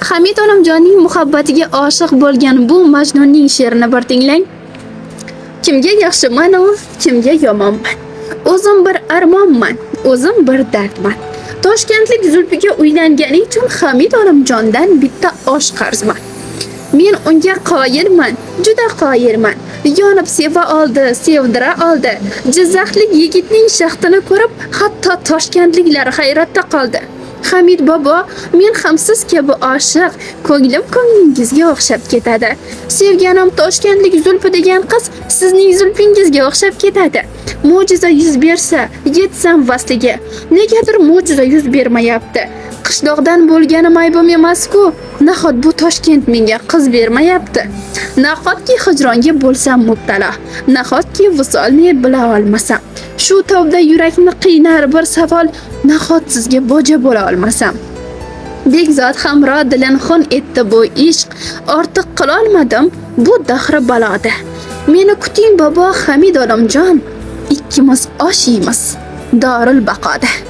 Hamid Olimjonning muhabbatiga oshiq bo'lgan bu Majnunning she'rini bir tinglang. Kimga yaxshiman u, kimga yomonman. O'zim bir armonman, o'zim bir dardman. Toshkentlik Zulfiga uylangani uchun Hamid Olimjondan bitta osh qarzman. Men unga qoyilman, juda qoyilman. Yonib seva oldi, sevdira oldi. Jizzaxlik yigitning shaxtini ko'rib, hatto toshkentliklar hayratda qoldi. Hamid bobo, men ham siz kabi oshiq, ko'nglim ko'nglingizga o'xshab ketadi. Sevganim toshkentlik Zulfi degan qiz sizning zulfingizga o'xshab ketadi. Mo'jiza yuz bersa, yetsam vasliga. Negadir mo'jiza yuz bermayapti. Qishloqdan bo'lganim aybim emas-ku. Nahot bu Toshkent menga qiz bermayapti? Nahotki hijronga bo'lsam mubtalo? Nahotki visolni bila olmasam? Shu tobda yurakni qiynar bir savol, nahot sizga boja bo'la olmasam? Bekzod hamro dilin xun etdi bu ishq, ortiq qilolmadim bu dahri baloda. Meni kuting, bobo Hamid Olimjon, ikkimiz osh yeymiz Doril Baqoda.